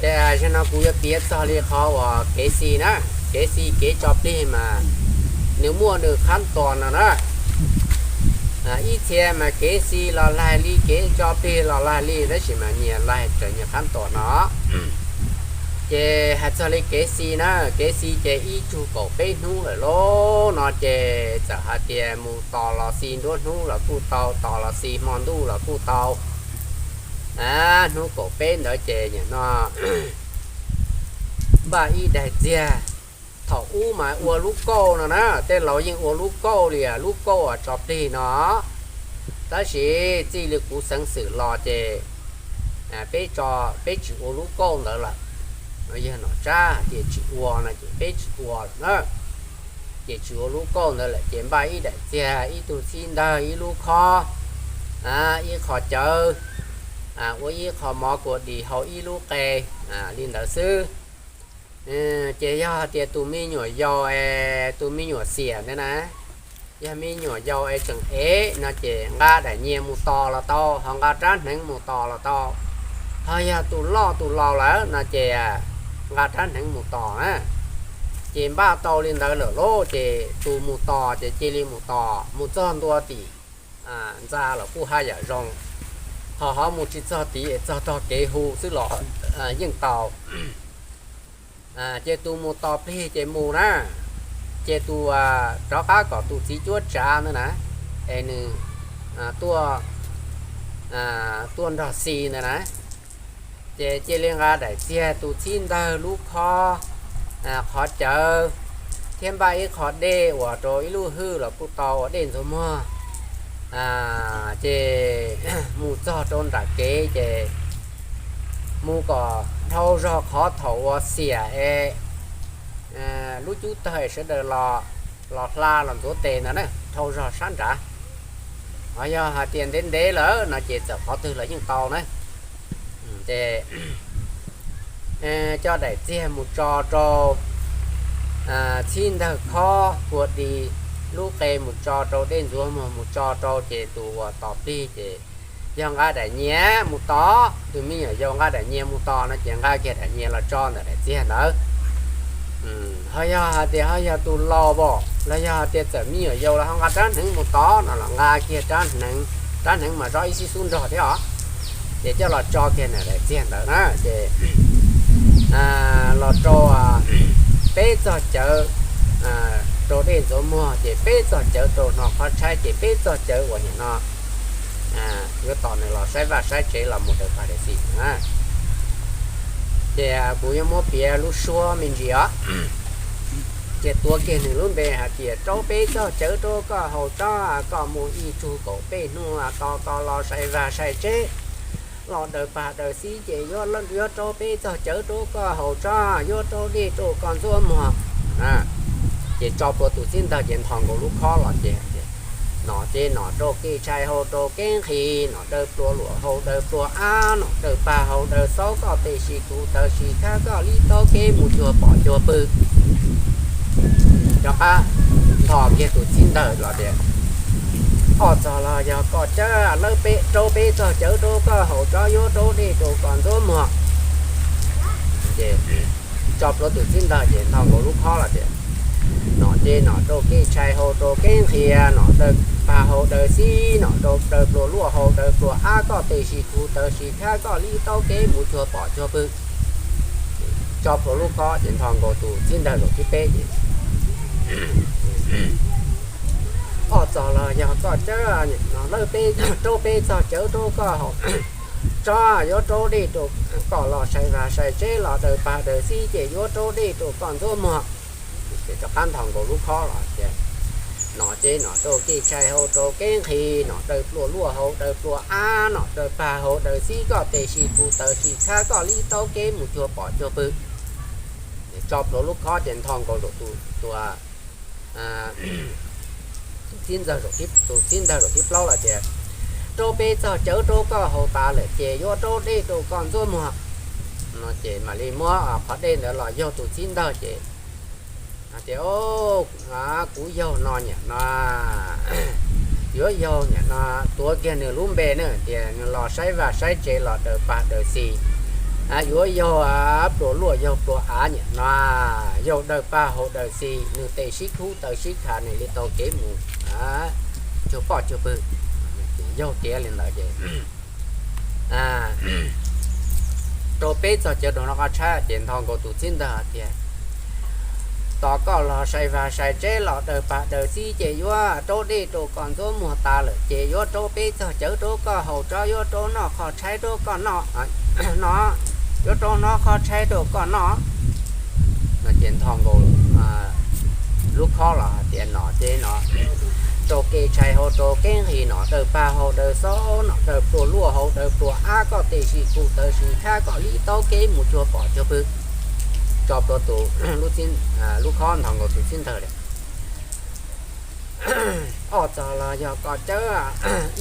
Ces zaum no kuv yuav piav txog li qhov uas kev xis na, kev xis kev tso plig mas nws muaj nws khab tos no na. Ib txhia mas kev xis los laig li, kev tso plig los laig li, tab sis mas nyias laig raws nyias khab tos no. Ces hais txog li kev xis na, kev xis ces ib tsug kaum peb hnub lawm lauj no ces txawm hais tias mus tos los xis nruab hnub los kuj tau, tos los xis hmo ntuj los kuj tau. Hnub kaum peb ntawd ces nim no npaj ib daim txiag. Thaum ub mas ua lub kauj no na, tej laus yeej ua lub kauj li lub kauj uas tso plig no. Tab sis txij li kuv xeev xwm los ces peb tsis ua lub kauj ntawd lawm. Yog nom tsab hais tias tsis ua no ces peb tsis ua lawm na. Ces tsis ua lub kauj ntawd lawm ces npaj ib daim txiag, ib tug txhib ntawg, ib lub khob, ib qho cawv, ua ib qho mov kua dis hau ib lub qe li ntawd xwb. Ces yog hais tias tus me nyuam yaus es tus me nyuam xiam ntawd na, yog me nyuam yaus es tseem ev no ces nqa daim nyias mus tos los tau, ho nqa rab hneev mus tos los tau. Ho yog tus loj tus laus lawm no ces nqa rab hneev mus tos na. Ces npaj tau li ntawd lawm lauj, ces tus mus tos ces cia li mus tos, mus txog ntua tim ntxa los kuj haj yam zoo. Ho ho mus tsis txog tid es txog tog kev hu xwb los yeej tau. Ces tus mus tos plig ces mus na, ces tus rov qab kom tus txiv cuab tsav ntawd na, es nws tuaj, tuaj nrog xis ntawd na. Ces cia li nqa daim txiag, tus txhib ntawg, lub khob, qhov cawv, thiab npaj ib qho dej uas rau ib lub hwj los kuj tau, ua dej ntxuav muag. Ces mus txog rau nram kev ces mus kom dhau zog qhov thaum uas xiam es lub cub tawg es sawv daws los hla los ntxuav tes ntawd na, dhau zog sab nrad. Ho yog hais tias ntev ntev lawm no ces txawm qhov twg los yeej tau na. Ces coj daim txiag mus tso rau txhib ntawg, khob, kua dis, lub qe mus tso rau, dej ntxuav muag mus tso rau, ces tus uas tos plig ces yog nqa daim nyias mus tos, tus me nyuam yaus nqa daim nyias mus tos no ces nqa kiag daim nyias los tso ntawm daim txiag ntawd. Ho yog hais tias ho yog tus laus pom los yog hais tias txawm me nyuam yaus los ho nqa rab hneev mus tos no los nqa kiag rab hneev, rab hneev mas zov ib xib xub nrog thiab os. Ces coj los tso kiag ntawm daim txiag ntawd na, ces los rau peb txog cawv rau dej ntxuav muag, ces peb txog cawv rau hno qhov tshaib, ces peb txog cawv uas nim no yuav tos nws los saib vaj saib tsev los mus daws pag daws xis na. Ces kuv yuav muab piav lub suab me ntsis os. Ces tuav kiag nws lub npe hais tias rau peb txog cawv rau koj haus tsob, koj mus ib tsug kaum peb hnub tos koj los saib vaj saib tsev los daws pag daws xis, ces yuav, yuav rau peb txog cawv rau koj haus tsob, yuav rau dej rau koj ntxuav muag. Ces tso plhuav tus txhib ntawg ces nthos nkaus lub khob los ces, nom ces nom rau kev tshais, hau rau kev nqhis, nom daws pluas luam, hau daws pluas ab, nom daws pag, hau daws xaub, koj tes sis kuv taw sis thab, koj li taub kev mus cuag pom cuag pw. Rov qab nthos kiag tus txhib ntawg los tias, ob txog los yog koj cawv, lawv peb rau peb txog cawv rau koj haus tsob, yuav rau dej rau koj ntxuav muag. Ces tso plhuav tus txhib ntawg ces nthos nkaus lub khob los tias, nom ces nom rau kev tshais, hau rau kev nqhis, nom daws pag, hau daws xib, nom rau daws pluas luaj, hau daws pluas ab, koj tes sis kuv taw sis thab, koj li taub kev mus cuag pom cuag pw. Tso plhuav lub khob ces nthos nkaus tus txhib ntawg zaum thib peb ces, ob txog los yog koj cawv, lawv peb rau peb txog cawv rau koj haus tsob, yuav rau dej rau koj los saib vaj saib tsev los daws pag daws xis, ces yuav rau dej rau koj ntxuav muag. Ces rov qab nthos nkaus lub khob los tias, nom ces nom rau kev tshais, hau rau kev nqhis, nom daws pluas luaj, hau daws pluas ab, nom daws pag, hau daws xib, koj tes sis kuv taw sis thab, koj li taub kev mus cuag pom cuag pw. Tso plhuav lub khob ces nthos nkaus tus, tus txhib ntawg zaum thib plaub los tias, rau peb txog cawv rau koj haus tas lawm ces yuav rau dej rau koj ntxuav muag. No ces mam li muab qhov dej ntawd los yaug tus txhib ntawg ces, ces, kuv yaug no niam no, yuav yaug niam no, tuav kiag nws lub npe na tias nws los saib vaj saib tsev los daws pag daws xis. Yuav yaug pluas luaj yaug pluas av niam no, yaug dawb pag haus dawb xib, nws tes sib khub taw sib khav nws li tau kev mus cuag poj cuag pw. Yaug tiav li ntawd ces rau peb txog cawv rau noj qhov tshaib ces nthos nkaus tus txib ntawg hais tias, tos koj los sai vaj sai tsev los daws pag daws xib ces yuav raub dej rau koj ntxuav muag tas lawm ces yuav raub peb txog cawv rau koj haus tsob, yuav raub noj qhov tshaib rau koj noj no, yuav raub noj qhov tshaib rau koj noj no ces nthos nkaus lub khob los hais tias, nom ces nom, rau kev tshais hau rau kev nqhis nom, daws pag hau daws xib nom, daws pluas luaj hau daws pluas av, koj tes sim kuv taw sim khab, koj li tau kev mus cuag pom cuag pw. Tso plhuav tus, lub khob nthos nkaus tus txib ntawg li. Ob txog los yog koj cawv,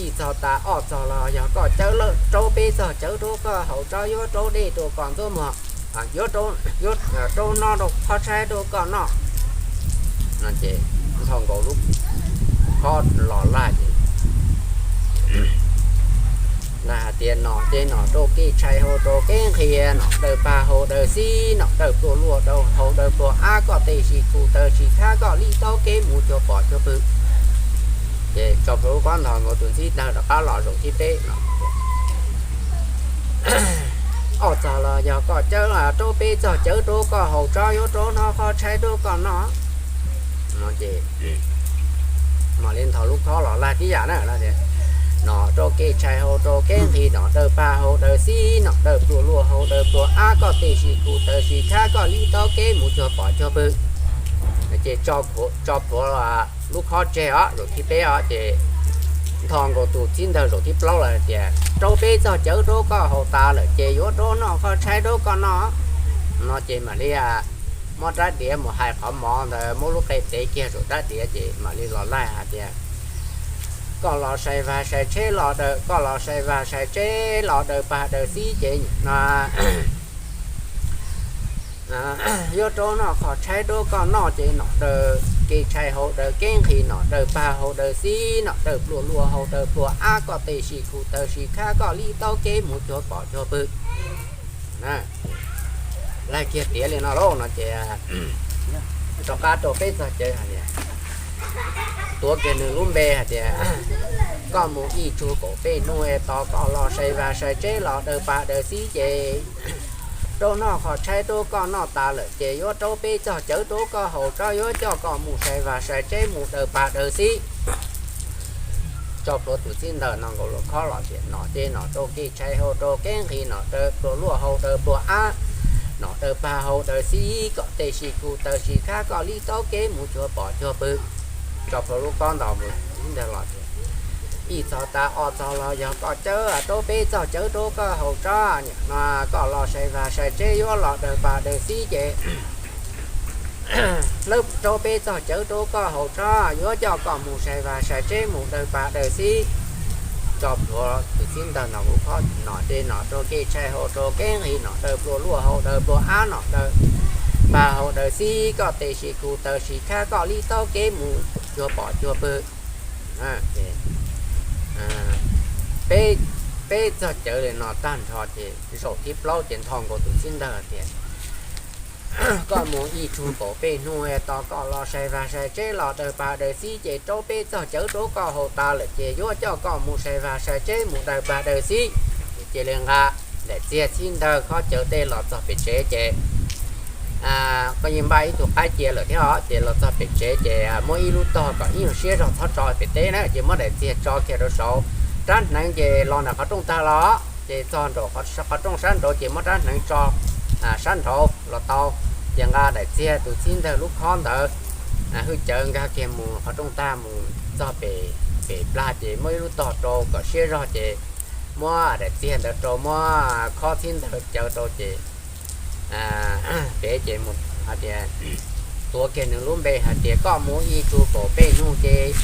ib txog tas ob txog los yog koj cawv lawm, raub peb txog cawv rau koj haus tsob, yuav raub dej rau koj ntxuav muag, yuav raub noj rau qhov tshaib rau koj noj no ces nthos nkaus lub khob los laj ces laj hais tias, nom ces nom, rau kev tshais hau rau kev nqhis nom, daws pag hau daws xib nom, daws pluas luaj hau daws pluas av, koj tes sim kuv taw sim khab, koj li tau kev mus cuag pom cuag pw. Ces tso plhuav lub khob nthos nkaus tus txib ntawg rov qab los zaum thib peb no. Ob txog los yog koj cawv, raub peb txog cawv rau koj haus tsob, yuav raub noj qhov tshaib rau koj noj no ces mam li nthos lub khob los laj tib yam na, nom, rau kev tshais hau rau kev nqhis nom, daws pag hau daws xib nom, daws pluas luaj hau daws pluas av, koj tes sim kuv taw sim khab, koj li tau kev mus cuag pom cuag pw. Ces tso plhuav lub khob tseg os, zaum thib peb os, ces nthos nkaus tus txib ntawg zaum thib plaub los hais tias, raub peb txog cawv rau koj haus tas lawm ces yuav raub noj qhov tshaib rau koj noj no ces mam li muab rab diav mus hais qhov mov ntawd, muab lub qe tev kiag saum rab diav ces mam li los laig hais tias, koj los sai vaj sai tsheb los daws, koj los sai vaj sai tsheb los daws pag daws xib ces no yuav raub noj qhov tshaib rau koj noj ces nom, daws kev tshais hau daws kev nqhis nom, daws pag hau daws xib nom, daws pluas luaj hau daws pluas av, koj tes sim kuv taw sim khab, koj li tau kev mus cuag pom cuag pw. Laig kiag tiav li no lauj no ces rov qab rau peb txog cawv hais tias, tuav kiag nws lub npe hais tias, koj mus ib tsug kaum peb hnub es tos koj los sai vaj sai tsheb los daws pag daws xib ces raub noj qhov tshaib rau koj noj tas lawm ces yuav raub peb txog cawv rau koj haus tsob, yuav coj koj mus sai vaj sai tsheb mus daws pag daws xib. Tso plhuav tus txib ntawg nthos nkaus lub khob los tias, nom ces nom, rau kev tshais hau rau kev nqhis nom, daws pluas luaj hau daws pluas av nom, daws pag hau daws xib, koj tes sim kuv taw sim khab, koj li tau kev mus cuag pom cuag pw. Tso plhuav lub khob nthos mus txib ntawg los tias, ib txog tas ob txog los yog koj cawv, raub peb txog cawv rau koj haus tsob, niam no koj los sai vaj sai tsheb yuav los daws pag daws xib ces lawv raub peb txog cawv rau koj haus tsob, yuav coj koj mus sai vaj sai tsheb mus daws pag daws xib. Tso plhuav tus txib ntawg nthos lub khob, nom ces nom, rau kev tshais hau rau kev nqhis nom, daws pluas luaj hau daws pluas av nom, daws pag hau daws xib, koj tes sim kuv taw sim khab, koj li tau kev mus cuag pom cuag pw. Peb txog cawv li no tag nrho ces zaum thib plaub ces nthos nkaus tus txib ntawg tias, koj mus ib tsug kaum peb hnub es tos koj los sai vaj sai tsheb los daws pag daws xib ces raub peb txog cawv rau koj haus tas lawm ces yuav coj koj mus sai vaj sai tsheb mus daws pag daws xib. Ces cia li nqa daim txiag txhib ntawg khob cawv tej los txog pem tsev ces koj yeej npaj ib tug qaib cia lawm thiab os, ces los txog pem tsev ces muab ib lub tog kom ib nyuag siab zog txhob tso pem teb na, ces muab daim txiag tso kiag rau saud, rab hneev ces los ntawm qhov rooj tag los, ces txog nraum qhov rooj sab nraud ces muab rab hneev tso sab nraud los tau. Ces nqa daim txiag tus txib ntawg lub khob ntawd hwj cawv nkag kiag mus qhov rooj tag mus txog pem, pem plag ces muab ib lub tog rau kom siab zog ces muab daim txiag ntawd rau, muab khob txib ntawg cawv rau ces pem ces mus hais tias, tuav kiag nws lub npe hais tias, koj mus ib tsug kaum peb hnub ces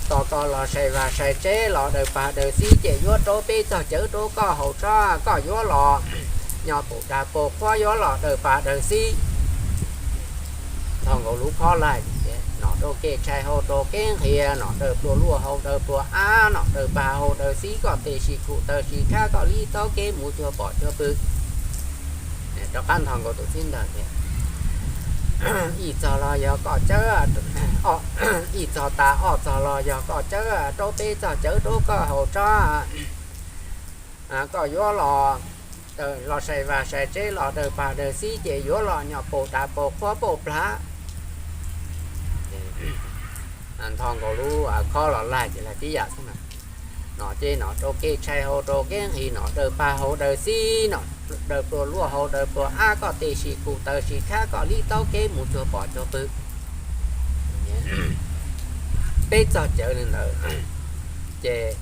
tos koj los sai vaj sai tsheb los daws pag daws xib ces yuav raub peb txog cawv rau koj haus tsob, koj yuav los nyob pum dag pum qhuav yuav los daws pag daws xib. Nthos nkaus lub khob laig, nom rau kev tshais hau rau kev nqhis nom, daws pluas luaj hau daws pluas av nom, daws pag hau daws xib, koj tes sim kuv taw sim khab, koj li tau kev mus cuag pom cuag pw. Rov qab ntho nkaus tus txib ntawd tias, ib txog los yog koj cawb, ib txog tas ob txog los yog koj cawb, rau peb txog cawv rau koj haus tsob, koj yuav los, los sai vaj sai tsev los daws pag daws xib ces yuav los nyo paus dav paus qhuav paus plag. Ntho nkaus lub khob los laig ces laig tib yam xwb na. Nom ces nom rau kev tshais haus rau kev nqhis, nom daws pag haus daws xib, nom daws pluas luaj haus daws pluas ab, koj tes sim kuv taws sim khab, koj li taub kev mus cuag pom cuag pw. Peb txog cawv li ntawd ces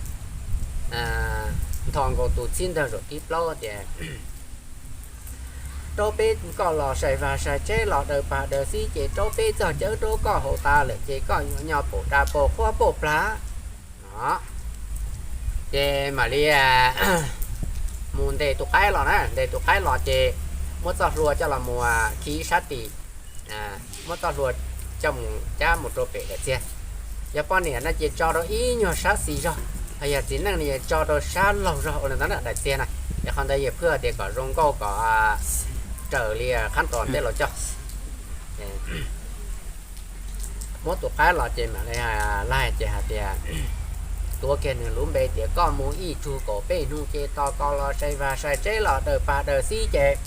ntho nkaus tus txib ntawg zaum thib plaub tias, rau peb, koj los sai vaj sai tsev los daws pag daws xib ces rau peb txog cawv rau koj haus tas lawm ces koj yuav nyo paus dav paus qhuav paus plag. Ces mam li mus ntes tus qaib los na, ntes tus qaib los ces muab txoj hlua coj los mus khi sab tim, muab txoj hlua coj mus cab mus rau pem daim txiag. Yog poj niam no ces tso rau ib nyuag sab xis zog, ho yog txiv neej no ces tso rau sab laug zog ua li ntawd na daim txiag na. Es qhov ntawd yog phwj tias kom zoo nkauj kom raws li qhab tos tej laus coj. Muab tus qaib los ces mam li laig ces hais tias, tuav kiag nws lub npe tias koj mus ib tsug kaum peb hnub ces tos koj los sai vaj sai tsev los daws pag daws xib ces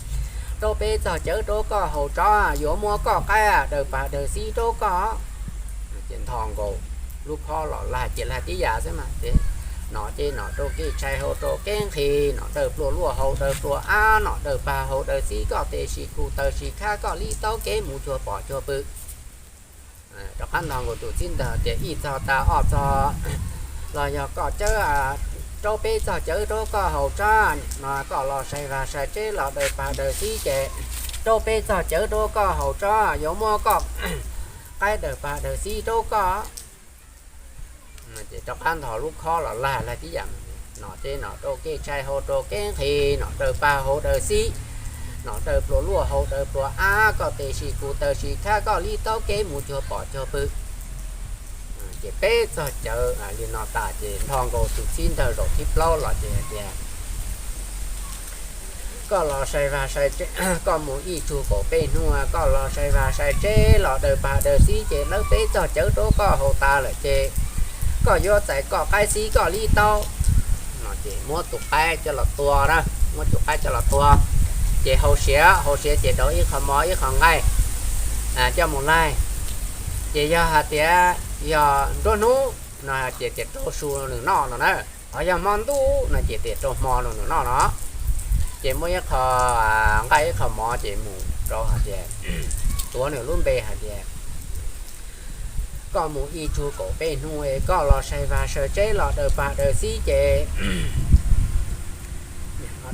rau peb txog cawv rau koj haus tsob, yuav muab koj qaib daws pag daws xib rau koj. Ces ntho nkaus lub khob los laig ces laig tib yam xwb mas ces nom ces nom rau kev tshais haus rau kev nqhis, nom daws pluas luaj haus daws pluas ab, nom daws pag haus daws xib, koj tes sim kuv taws sim khab, koj li taub kev mus cuag pom cuag pw. Rov qab ntho nkaus tus txib ntawg tias ib txog tas ob txog los yog koj cawb, rau peb txog cawv rau koj haus tsob, no koj los sai vaj sai tsev los daws pag daws xib ces rau peb txog cawv rau koj haus tsob, yuav muab koj qaib daws pag daws xib rau koj. Ces rov qab ntho lub khob los laig laig tib yam, nom ces nom rau kev tshais haus rau kev nqhis, nom daws pag haus daws xib, nom daws pluas luaj haus daws pluas ab, koj tes sim kuv taws sim khab, koj li taub kev mus cuag pom cuag pw. Ces peb txog cawv li no tas ces ntho nkaus tus txib ntawg zaum thib plaub los ces hais tias, koj los sai vaj sai tsev, koj mus ib tsug kaum peb hnub, koj los sai vaj sai tsev los daws pag daws xib ces lawv peb txog cawv rau koj haus tas lawm ces koj yuav txais koj qaib xib koj li taub. No ces muab tus qaib coj los tua na, muab tus qaib coj los tua, ces hau siav, hau siav ces rau ib qho mov ib qho nqaij coj mus laig. Ces yog hais tias yog nruab hnub no ces tias rau su nws noj no na, ho yog hmo ntuj no ces tias rau hmo no nws noj no. Ces muab ib qho nqaij ib qho mov ces mus rau hais tias, tuav nws lub npe hais tias, koj mus ib tsug kaum peb hnub, koj los sai vaj sai tsev los daws pag daws xib ces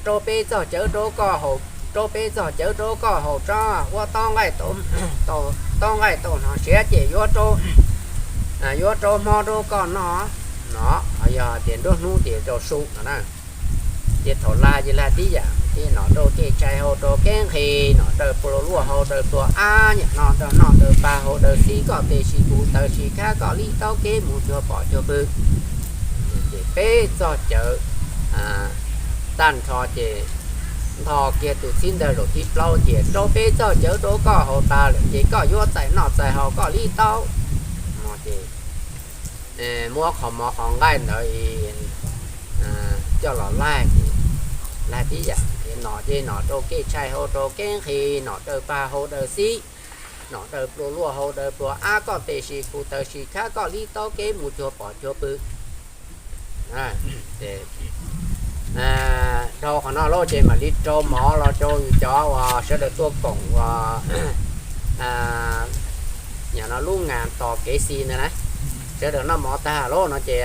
rau peb txog cawv rau koj haus, rau peb txog cawv rau koj haus tsob, ua taub nqaij tau hnov siav ces yuav rau hmo rau koj noj no. Ho yog tias nruab hnub ces rau su no na. Ces thaum laig ces laig tib yam, ces nom rau kev tshais haus rau kev nqhis, nom daws pluas luaj haus daws pluas ab, nyiam no daws noj daws pag haus daws xib, koj tes sim kuv taws sim khab, koj li taub kev mus cuag pom cuag pw. Ces peb txog cawv tag nrho ces ntho kiag tus txib ntawg zaum thib plaub tias, rau peb txog cawv rau koj haus tas lawm ces koj yuav txais noj txais haus koj li taub. No ces muab qhov mov qhov nqaij ntawd coj los laig, laig tib yam, ces nom ces nom rau kev tshais haus rau kev nqhis, nom daws pag haus daws xib, nom daws pluas luaj haus daws pluas ab, koj tes sim kuv taws sim khab, koj li taub kev mus cuag pom cuag pw. Dhau qhov no lauj ces mam li rau mov los rau yus cov uas sawv daws tuaj koom uas nim no lub ngas tos kev xi ntawd na, sawv daws noj mov tag lauj no ces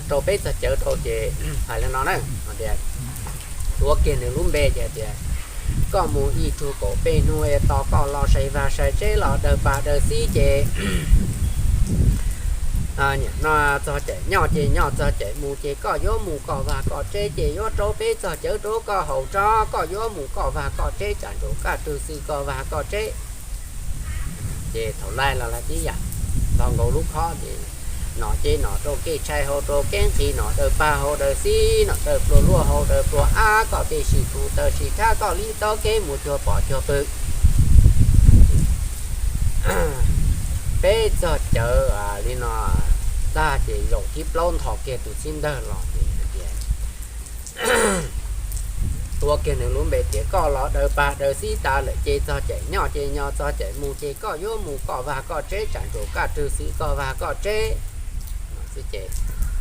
rau peb txog cawv rau ces hais li no na, tias tuav kiag nws lub npe ces tias, koj mus ib tsug kaum peb hnub es tos koj los sai vaj sai tsev los daws pag daws xib ces no txog caim nyob ces nyob txog caim mus ces koj yuav mus koj vaj koj tsev ces yuav rau peb txog cawv rau koj haus tsob, koj yuav mus koj vaj koj tsev, tsam ntsum kaj rwg xwb koj vaj koj tsev. Ces thaum laig los laig tib yam, tau nkaus lub khob ces Nom ces nom rau kev tshais, hau rau kev nqhis, nom daws pag hau daws xib, nom daws plua luaj hau daws plua av, koj tej sim kuv taw sim khab, koj li tau kev mus cuag pom cuag pw. Peb txog cawv li no tag ces zaum thib plaub nthos kiag tus txhib ntawg los ces hais tias, tuav kiag nws lub npe tias koj los daws pag daws xib tas lawm ces txog caim nyob ces nyob, txog caim mus ces koj yuav mus koj vag koj tseb, tsam ntsuam kaj rwg xwb koj vag koj tseb. Ces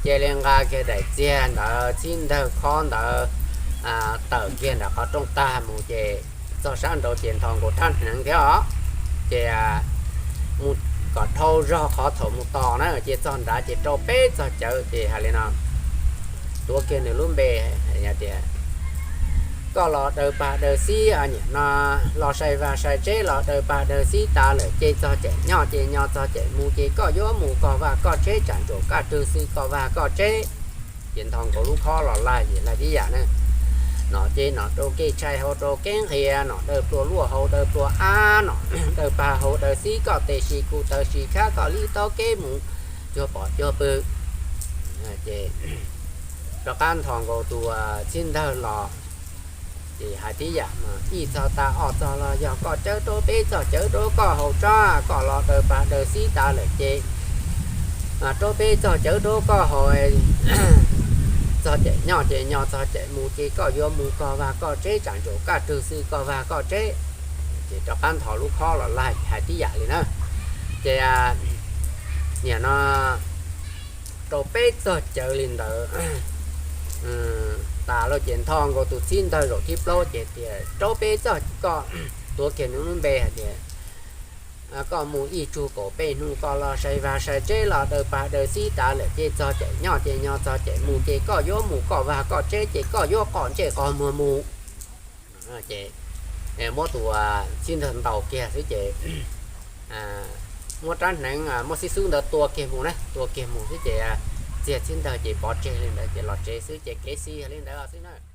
cia li nqa kiag daim txiag ntawd txhib ntawg khob ntawd tawm kiag nram qhov rooj tag mus ces txog sab nraud ces nthos nkaus rab hneev thiab os. Ces mus kom dhau zog qhov thaum mus tos na, ces txog nrad ces rau peb txog cawv ces hais li no, tuav kiag nws lub npe tias, koj los daws pag daws xib, niam no los sai vag sai tseb, los daws pag daws xib tas lawm ces txog caim nyob ces nyob, txog caim mus ces koj yuav mus koj vag koj tseb, tsam ntsuam kaj rwg xwb koj vag koj tseb. Ces nthos nkaus lub khob los laig ces laig tib yam na. Nom ces nom rau kev tshais, hau rau kev nqhis, nom daws plua luaj hau daws plua av, nom daws pag hau daws xib, koj tej sim kuv taw sim khab, koj li tau kev mus cuag pom cuag pw. Ces rov qab nthos nkaus tus txhib ntawg los ces hais tib yam, ib txog tas ob txog los yog koj cawv rau, peb txog cawv rau koj haus tsob, koj los daws pag daws xib tas lawm ces rau peb txog cawv rau koj haus, txog caim nyob ces nyob, txog caim mus ces koj yuav mus koj vag koj tseb, tsam ntsuam kaj rwg xwb koj vag koj tseb. Ces rov qab nthos lub khob los laig hais tib yam li na. Ces niam no rau peb txog cawv li ntawd tas lawm ces nthos nkaus tus txhib ntawg zaum thib plaub ces tias rau peb txog, koj tuav kiag nws lub npe hais tias koj mus ib tsug kaum peb hnub, koj los sai vag sai tseb, los daws pag daws xib tas lawm ces txog caim nyob ces nyob, txog caim mus ces koj yuav mus koj vag koj tseb, ces koj yuav qoj ntsej qoj muag mus. Ces muab tus txhib ntawg ntaus kiag xwb ces muab rab hneev muab xib xub ntawd tua kiag mus na, tua kiag mus xwb ces txiag txhib ntawg ces pov tseg li ntawd ces los tsev xwb ces kev xis yog li ntawd xwb na.